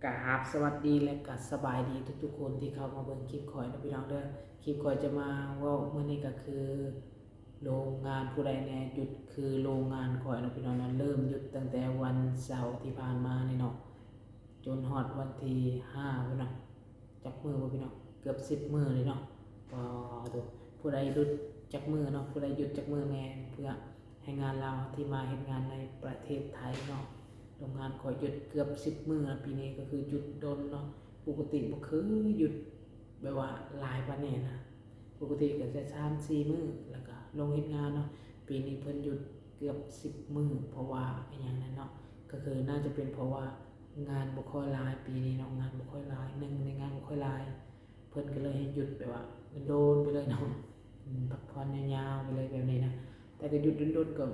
ກະຫາບສະຫວັດດີ ແລະ ກະສະບາຍດີທຸກໆຄົນທີ່ເຂົ້າມາເບິ່ງຄລິບຂ້ອຍເດີພີ່ນ້ອງເດີ. ຄລິບຂ້ອຍຈະມາເວົ້າມື້ນີ້ກະຄື ໂລງງານຜູ້ໃດແດ່ຢຸດ ຄືໂລງງານຂ້ອຍເນາະພີ່ນ້ອງເນາະ. ເລີ່ມຢຸດຕັ້ງແຕ່ວັນເສົາທີ່ຜ່ານມານີ້ເນາະ ຈົນຮອດວັນທີຫ້າພຸ້ນເນາະ. ຈັກມື້ບໍ່ພີ່ນ້ອງ? ເກືອບສິບມື້ເລີຍເນາະ. ປາໂທ້ ຜູ້ໃດຢຸດຈັກມື້ເນາະ? ຜູ້ໃດຢຸດຈັກມື້ແດ່ ເພື່ອແຮງງານລາວທີ່ມາເຮັດງານໃນປະເທດໄທເນາະ? ໂລງງານຂ້ອຍຢຸດເກືອບສິບມື້ລະ ປີນີ້ກໍຄືຢຸດດົນເນາະ. ປົກກະຕິບໍ່ເຄີຍຢຸດແບບວ່າຫຼາຍປານນີ້ນະ. ປົກກະຕິກໍຈະສາມສີ່ມື້ ແລ້ວກໍລົງເຮັດງານເນາະ. ປີນີ້ເພິ່ນຢຸດເກືອບສິບມື້ ເພາະວ່າອີ່ຫຍັງນັ້ນເນາະ ກໍຄືໜ້າຈະເປັນເພາະວ່າງານບໍ່ຄ່ອຍຫຼາຍປີນີ້ເນາະ. ງານບໍ່ຄ່ອຍຫຼາຍ ໜຶ່ງໃນງານບໍ່ຄ່ອຍຫຼາຍ ເພິ່ນກໍເລີຍໃຫ້ຢຸດແບບວ່າດົນໆໄປເລີຍເນາະ. ອືມ ພັກຜ່ອນຍາວໆໄປເລີຍແບບນີ້ນະ. ແຕ່ກໍຢຸດດົນໆກໍ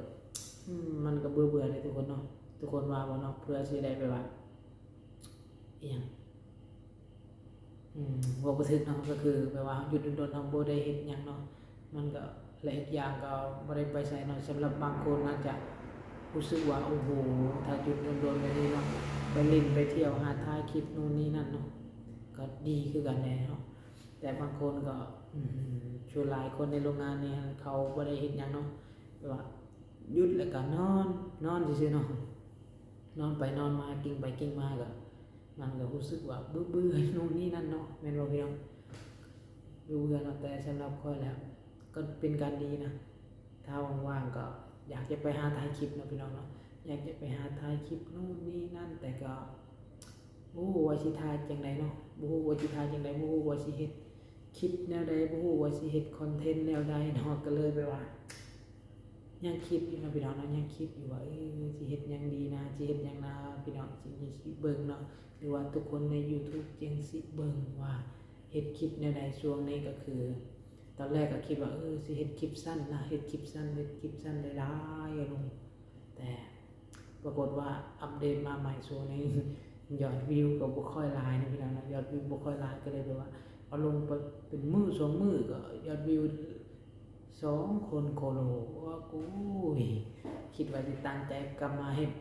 ອືມ ມັນກໍເບື່ອໆເດ້ທຸກຄົນເນາະ. ທຸກຄົນວ່າບໍ່ເນາະ? ເພື່ອຊິໄດ້ແບບວ່າ ອີ່ຫຍັງ ອືມ ເວົ້າບໍ່ຖືກເນາະ. ກໍຄືແບບວ່າເຮົາຢຸດດົນໆ ເຮົາບໍ່ໄດ້ເຮັດຫຍັງເນາະ ມັນກໍ ແລະ ອີກຢ່າງກໍບໍ່ໄດ້ໄປໃສເນາະ. ສຳລັບບາງຄົນອາດຈະຮູ້ສຶກວ່າ ໂອ້ໂຫ ຖ້າຢຸດດົນໆແບບນີ້ເນາະ ໄປຫຼິ້ນໄປທ່ຽວ ຫາຖ່າຍຄລິບໂນ່ນນີ້ນັ້ນເນາະ ກໍດີຄືກັນແດ່ເນາະ. ແຕ່ບາງຄົນກໍ ອືມ ສ່ວນຫຼາຍຄົນໃນໂລງງານນີ້ ເຂົາບໍ່ໄດ້ເຮັດຫຍັງເນາະ ແບບວ່າຢຸດແລ້ວກໍນອນ ນອນຊື່ໆເນາະ. ນອນໄປນອນມາ ກິ້ງໄປກິ້ງມາ ກໍມັນກໍຮູ້ສຶກວ່າເບື່ອໆໂນ່ນນີ້ນັ້ນເນາະ ແມ່ນບໍ່ພີ່ນ້ອງ? ເບື່ອໆເນາະ. ແຕ່ສຳລັບຂ້ອຍແລ້ວ ກໍເປັນການດີນະ. ຖ້າວ່າງໆກໍຢາກຈະໄປຫາຖ່າຍຄລິບເນາະພີ່ນ້ອງເນາະ ຢາກຈະໄປຫາຖ່າຍຄລິບໂນ່ນນີ້ນັ້ນ ແຕ່ກໍບໍ່ຮູ້ວ່າຊິຖ່າຍຈັ່ງໃດເນາະ ບໍ່ຮູ້ວ່າຊິຖ່າຍຈັ່ງໃດ ບໍ່ຮູ້ວ່າຊິເຮັດຄລິບແນວໃດ ບໍ່ຮູ້ວ່າຊິເຮັດຄອນເທັນແນວໃດເນາະ. ກໍເລີຍແບບວ່າຍັງຄິດຢູ່ເນາະພີ່ນ້ອງເນາະ ຍັງຄິດຢູ່ວ່າ ເອີ ຊິເຮັດຫຍັງດີນະ ຊິເຮັດຫຍັງນະພີ່ນ້ອງ ຊິມີຄລິບເບິ່ງເນາະ ຫຼືວ່າທຸກຄົນໃນຢູທູບຈຶ່ງຊິເບິ່ງວ່າເຮັດຄລິບແນວໃດ. ຊ່ວງນີ້ກໍຄື ຕອນແລກກໍຄິດວ່າ ເອີ ຊິເຮັດຄລິບສັ້ນນະ ເຮັດຄລິບສັ້ນ ເຮັດຄລິບສັ້ນຫຼາຍໆ ລົງ ແຕ່ປາກົດວ່າອັບເດດມາໃໝ່ ຊ່ວງນີ້ຍອດວິວກໍບໍ່ຄ່ອຍຫຼາຍນະພີ່ນ້ອງເນາະ ຍອດວິວບໍ່ຄ່ອຍຫຼາຍ ກໍເລີຍແບບວ່າເອົາລົງໄປເປັນມື້ສອງມື້ກໍຍອດວິວສອງຄົນໂຄໂລ. ໂອ້ຍ ຄິດວ່າຊິຕັ້ງໃຈກັບມາເຮັດ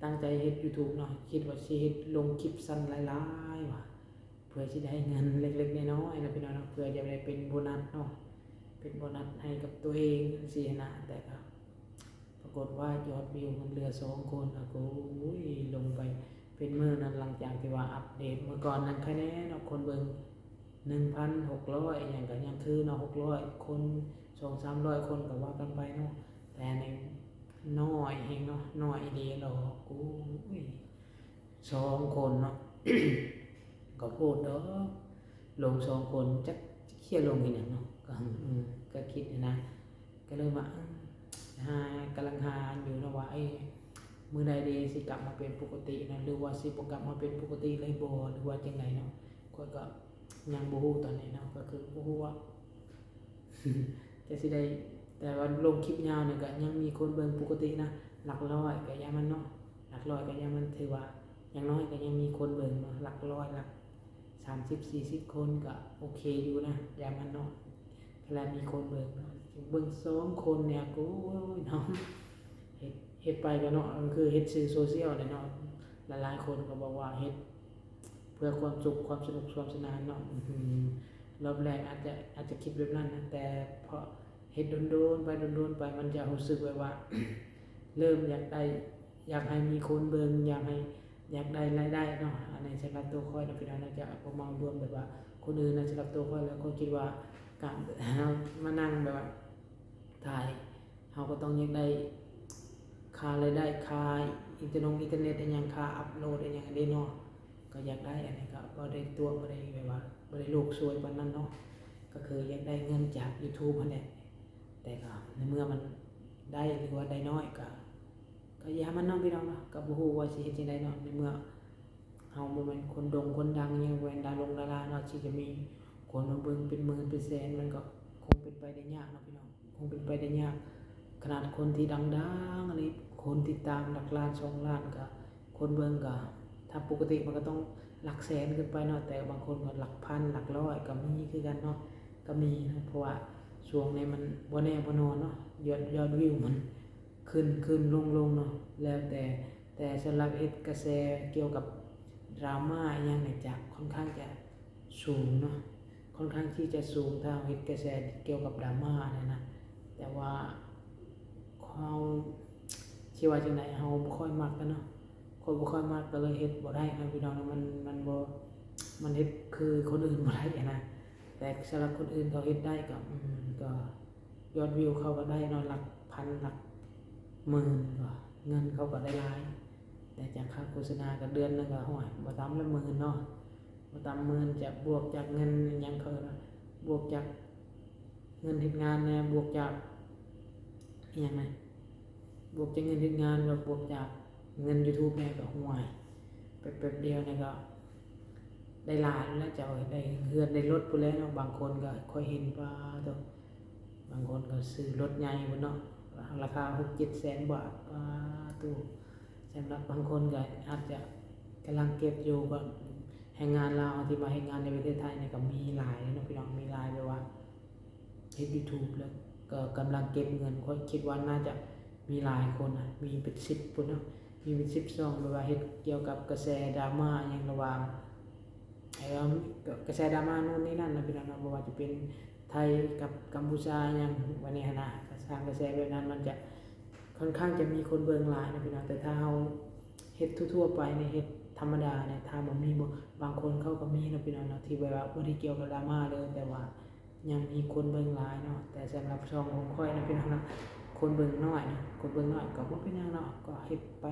ຕັ້ງໃຈເຮັດຢູທູບເນາະ ຄິດວ່າຊິເຮັດລົງຄລິບສັ້ນຫຼາຍໆວ່າ ເພື່ອຊິໄດ້ເງິນເລັກໆນ້ອຍໆເນາະພີ່ນ້ອງເນາະ ເພື່ອຈະໄດ້ເປັນໂບນັດເນາະ ເປັນໂບນັດໃຫ້ກັບຕົວເອງຈັ່ງຊີ້ຫັ້ນນະ. ແຕ່ກໍປາກົດວ່າຍອດວິວມັນເຫຼືອສອງຄົນ ອາໂກຍ ລົງໄປເປັນມື້ນັ້ນ ຫຼັງຈາກທີ່ວ່າອັບເດດ ເມື່ອກ່ອນນັ້ນໃຄແນ່ເນາະ ຄົນເບິ່ງໜຶ່ງພັນຫົກຮ້ອຍ ອີ່ຫຍັງກໍຍັງຖືເນາະ ຫົກຮ້ອຍຄົນ ສອງສາມຮ້ອຍຄົນກໍວ່າກັນໄປເນາະ ແຕ່ນີ້ນ້ອຍແຮງເນາະ ນ້ອຍອີ່ຫຼີ ໂອ້ຍ ສອງຄົນເນາະ ກໍໂພດດອກ ລົງສອງຄົນ ຈັກ ຈັກເຄຍລົງເຮັດຫຍັງເນາະ ກໍ ເອີ ກໍຄິດນະ ກໍເລີຍວ່າ ເອີ ຫາ ກຳລັງຫາຢູ່ເນາະວ່າ ເອີ ມື້ໃດເດຊິກັບມາເປັນປົກກະຕິເນາະ ຫຼືວ່າຊິບໍ່ກັບມາເປັນປົກກະຕິເລີຍບໍ່ ຫຼືວ່າຈັ່ງໃດເນາະ ຂ້ອຍກໍຍັງບໍ່ຮູ້ຕອນນີ້ເນາະ ກໍຄືບໍ່ຮູ້ວ່າ ຈະຊິໄດ້ ແຕ່ວ່າລົງຄລິບຍາວນີ້ກໍຍັງມີຄົນເບິ່ງປົກກະຕິນະ ຫຼັກຮ້ອຍກໍຢ່າມັນເນາະ ຫຼັກຮ້ອຍກໍຢ່າມັນ ຖືວ່າຢ່າງໜ້ອຍກໍຍັງມີຄົນເບິ່ງເນາະ ຫຼັກຮ້ອຍ ຫຼັກສາມສິບສີ່ສິບຄົນກໍໂອເຄຢູ່ນະ ຢ່າມັນເນາະ ຂະໜາດມີຄົນເບິ່ງເນາະ ເບິ່ງສອງຄົນນີ້ ໂອ້ຍເນາະ ເຮັດ ເຮັດໄປກໍເນາະ ກໍຄືເຮັດສື່ໂຊຊຽວແຫຼະເນາະ ຫຼາຍໆຄົນກໍບອກວ່າເຮັດ ເພື່ອຄວາມສຸກ ຄວາມສະໜຸກ ຄວາມສະໜານເນາະ ອືມ ຮອບແລກອາດຈະ ອາດຈະຄິດແບບນັ້ນນະ ແຕ່ເພາະເຮັດດົນໆໄປ ດົນໆໄປ ມັນຈະຮູ້ສຶກແບບວ່າ ເລີ່ມຢາກໄດ້ ຢາກໃຫ້ມີຄົນເບິ່ງ ຢາກໃຫ້ ຢາກໄດ້ລາຍໄດ້ເນາະ. ອັນນີ້ສຳລັບຕົວຂ້ອຍເນາະ ພີ່ນ້ອງເນາະ ຈະບໍ່ເໝົາລວມແບບວ່າຄົນອື່ນນະ. ສຳລັບຕົວຂ້ອຍແລ້ວ ຂ້ອຍຄິດວ່າການເຮົາມານັ່ງແບບວ່າຖ່າຍ ເຮົາກໍຕ້ອງຢາກໄດ້ຄ່າລາຍໄດ້ ຄ່າອິນເຕີນົງອິນເຕີເນັດ ອີ່ຫຍັງ ຄ່າອັບໂຫຼດ ອີ່ຫຍັງເດ້ເນາະ. ກໍຢາກໄດ້ ອັນນີ້ກໍບໍ່ໄດ້ຕົວະ ບໍ່ໄດ້ແບບວ່າ ບໍ່ໄດ້ໂລກສວຍປານນັ້ນເນາະ ກໍຄືຢາກໄດ້ເງິນຈາກ YouTube ຫັ້ນແຫຼະ. ແຕ່ກໍໃນເມື່ອມັນໄດ້ ຫຼືວ່າໄດ້ນ້ອຍ ກໍ ກໍຢ່າມັນເນາະ ພີ່ນ້ອງເນາະ. ກໍບໍ່ຮູ້ວ່າຊິເຮັດຈັ່ງໃດເນາະ ໃນເມື່ອເຮົາບໍ່ແມ່ນຄົນໂດ່ງຄົນດັງ ຍັງບໍ່ແມ່ນດາລົງດາລາເນາະ ທີ່ຈະມີຄົນມາເບິ່ງເປັນໝື່ນເປັນແສນ ມັນກໍຄົງເປັນໄປໄດ້ຍາກເນາະ ພີ່ນ້ອງ. ຄົງເປັນໄປໄດ້ຍາກ. ຂະໜາດຄົນທີ່ດັງໆ ອີ່ຫຼີ ຄົນຕິດຕາມຫຼັກລ້ານສອງລ້ານ ກໍຄົນເບິ່ງກໍ ຖ້າປົກກະຕິມັນກໍຕ້ອງຫຼັກແສນຂຶ້ນໄປເນາະ ແຕ່ບາງຄົນກໍຫຼັກພັນຫຼັກຮ້ອຍກໍມີຄືກັນເນາະ ກໍມີເນາະ. ເພາະວ່າຊ່ວງນີ້ມັນບໍ່ແນ່ບໍ່ນອນເນາະ ຍອດ ຍອດວິວມັນຂຶ້ນຂຶ້ນລົງລົງເນາະ ແລ້ວແຕ່. ແຕ່ສຳລັບເຮັດກະແສກ່ຽວກັບ ດຣາມາອີ່ຫຍັງນີ້ຈະຄ່ອນຂ້າງຈະສູງເນາະ ຄ່ອນຂ້າງທີ່ຈະສູງ ຖ້າເຮົາເຮັດກະແສກ່ຽວກັບດຣາມາຫັ້ນນະ. ແຕ່ວ່າເຮົາ ຊິວ່າຈັ່ງໃດ ເຮົາບໍ່ຄ່ອຍມັກຫັ້ນເນາະ ຂ້ອຍບໍ່ຄ່ອຍມັກ ກໍເລີຍເຮັດບໍ່ໄດ້ນະພີ່ນ້ອງເນາະ. ມັນ ມັນບໍ່ ມັນເຮັດຄືຄົນອື່ນບໍ່ໄດ້ຫັ້ນນະ ແຕ່ສຳລັບຄົນອື່ນເຂົາເຮັດໄດ້ກໍ ອືມ ກໍ ຍອດວິວເຂົາກໍໄດ້ເນາະ ຫຼັກພັນ ຫຼັກໝື່ນ ກໍເງິນເຂົາກໍໄດ້ຫຼາຍ. ແຕ່ຈາກຄ່າໂຄສະນາກໍເດືອນໜຶ່ງກໍ ໂອ້ຍ ບໍ່ຕ່ຳລະໝື່ນເນາະ ບໍ່ຕ່ຳໝື່ນ ຈະບວກຈາກເງິນຫຍັງເຂົາ ບວກຈາກເງິນເຮັດງານແດ່ ບວກຈາກ ອີ່ຫຍັງນະ ບວກຈາກເງິນເຮັດງານ ແລ້ວບວກຈາກເງິນ YouTube ແດ່ ກໍ ໂອ້ຍ ແປັບໆດຽວນີ້ກໍໄດ້ຫຼາຍແລ້ວ ເຈົ້າ ໄດ້ເຮືອນໄດ້ລົດພຸ້ນແຫຼະເນາະ. ບາງຄົນກໍຂ້ອຍເຫັນ ປາໂທ້ ບາງຄົນກໍຊື້ລົດໃຫຍ່ພຸ້ນເນາະ ລາຄາຫົກເຈັດແສນບາດ ປາໂທ້. ສຳລັບບາງຄົນກໍອາດຈະກຳລັງເກັບຢູ່ ກໍແຮງງານລາວທີ່ມາເຮັດງານໃນປະເທດໄທນີ້ກໍມີຫຼາຍເນາະພີ່ນ້ອງ ມີຫຼາຍ ແບບວ່າເຮັດ YouTube ແລ້ວກໍກຳລັງເກັບເງິນ ຂ້ອຍຄິດວ່າໜ້າຈະມີຫຼາຍຄົນນະ ມີເປັນສິບພຸ້ນເນາະ ມີເປັນສິບຊ່ອງ ແບບວ່າເຮັດກ່ຽວກັບກະແສດຣາມາຫຍັງລະຫວ່າງ ເອີ ກະແສດຣາມາໂນ່ນນີ້ນັ້ນນະພີ່ນ້ອງເນາະ ບໍ່ວ່າຈະເປັນໄທກັບກຳປູຊາຫຍັງ ບັດນີ້ຫັ້ນນະ ກະສ້າງກະແສແບບນັ້ນ ມັນຈະຄ່ອນຂ້າງຈະມີຄົນເບິ່ງຫຼາຍນະພີ່ນ້ອງ. ແຕ່ຖ້າເຮົາເຮັດທົ່ວໆໄປນີ້ ເຮັດທຳມະດານີ້ ຖາມວ່າມີບໍ່ ບາງຄົນເຂົາກໍມີນະພີ່ນ້ອງເນາະ ທີ່ແບບວ່າບໍ່ໄດ້ກ່ຽວກັບດຣາມາເລີຍ ແຕ່ວ່າຍັງມີຄົນເບິ່ງຫຼາຍເນາະ. ແຕ່ສຳລັບຊ່ອງຂອງຂ້ອຍນະພີ່ນ້ອງເນາະ ຄົນເບິ່ງໜ້ອຍເນາະ ຄົນເບິ່ງໜ້ອຍກໍບໍ່ເປັນຫຍັງເນາະ ກໍເຮັດໄປ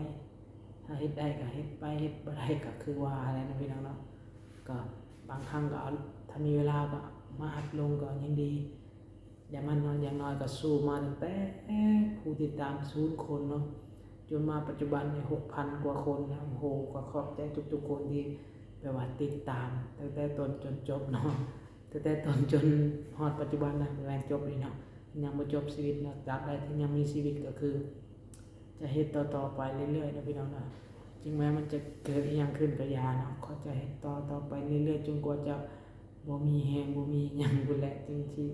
ຖ້າເຮັດໄດ້ກໍເຮັດໄປ ເຮັດບໍ່ໄດ້ກໍຄືວ່າຫັ້ນແຫຼະເນາະພີ່ນ້ອງເນາະ. ກໍບາງຄັ້ງກໍເອົາ ຖ້າມີເວລາກໍມາອັດລົງກໍຍັງດີ ຢ່າງມາກເນາະ ຢ່າງໜ້ອຍກໍສູ້ມາຕັ້ງແຕ່ຜູ້ຕິດຕາມສູນຄົນເນາະ ຈົນມາປັດຈຸບັນນີ້ຫົກພັນກວ່າຄົນນະ. ໂອ້ໂຫ ກໍຂອບໃຈທຸກໆຄົນທີ່ແບບວ່າຕິດຕາມຕັ້ງແຕ່ຕົ້ນຈົນຈົບເນາະ ຕັ້ງແຕ່ຕົ້ນຈົນຮອດປັດຈຸບັນນະ ແມ່ນຈົບນີ້ເນາະ ຍັງບໍ່ຈົບຊີວິດເນາະ. ຕາບໃດທີ່ຍັງມີຊີວິດກໍຄື ຈະເຮັດຕໍ່ໆໄປເລື້ອຍໆເນາະພີ່ນ້ອງເນາະ. ເຖິງແມ້ມັນຈະເກີດອີ່ຫຍັງຂຶ້ນກໍຢ່າເນາະ ຂ້ອຍຈະເຮັດຕໍ່ໆໄປເລື້ອຍໆ ຈົນກວ່າຈະບໍ່ມີແຮງ ບໍ່ມີຫຍັງພຸ້ນແຫຼະ ຈຶ່ງຊິ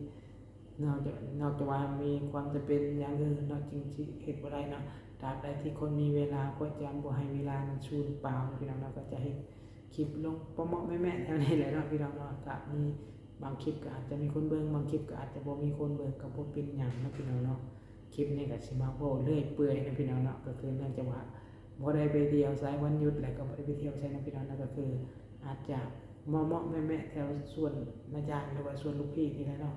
ນອກຈາກ ນອກຈາກວ່າມີຄວາມຈຳເປັນຢ່າງອື່ນເນາະ ຈຶ່ງຊິເຮັດບໍ່ໄດ້ເນາະ. ຕາບໃດທີ່ຄົນມີເວລາ ຂ້ອຍຈະບໍ່ໃຫ້ເວລາມັນສູນເປົ່າເນາະພີ່ນ້ອງເນາະ. ກໍຈະເຮັດຄລິບລົງເໝາະໆແມະໆແຖວນີ້ແຫຼະເນາະພີ່ນ້ອງເນາະ. ກໍມີບາງຄລິບກໍອາດຈະມີຄົນເບິ່ງ ບາງຄລິບກໍອາດຈະບໍ່ມີຄົນເບິ່ງ ກໍບໍ່ເປັນຫຍັງເນາະພີ່ນ້ອງເນາະ. ຄລິບນີ້ກໍຊິມາເວົ້າເລື້ອຍເປື່ອຍນະພີ່ນ້ອງເນາະ. ກໍຄືເນື່ອງຈາກວ່າບໍ່ໄດ້ໄປທ່ຽວໃສ ວັນຢຸດແລ້ວກໍບໍ່ໄດ້ໄປທ່ຽວໃສນະພີ່ນ້ອງເນາະ. ກໍຄືອາດຈະເໝາະໆແມະໆແຖວສວນອາຈານ ຫຼືວ່າສວນລູກພີ່ນີ້ແຫຼະເນາະ.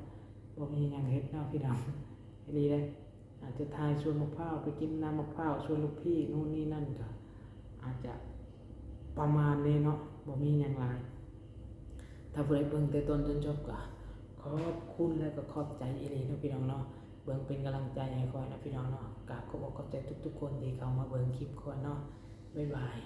ບໍ່ມີຫຍັງເຮັດເນາະພີ່ນ້ອງ ອີ່ຫຼີເດ້. ອາດຈະຖ່າຍສວນໝາກພ້າວ ໄປກິນນ້ຳໝາກພ້າວສວນລູກພີ່ ໂນ່ນນີ້ນັ້ນ ກໍອາດຈະປະມານນີ້ເນາະ ບໍ່ມີຫຍັງຫຼາຍ. ຖ້າຜູ້ໃດເບິ່ງແຕ່ຕົ້ນຈົນຈົບກໍຂອບຄຸນ ແລະກໍຂອບໃຈອີ່ຫຼີເນາະພີ່ນ້ອງເນາະ. ເບິ່ງເປັນກຳລັງໃຈໃຫ້ຂ້ອຍເນາະພີ່ນ້ອງເນາະ. ກາບຂອບອົກຂອບໃຈທຸກໆຄົນທີ່ເຂົ້າມາເບິ່ງຄລິບຂ້ອຍເນາະ. ບາຍບາຍ.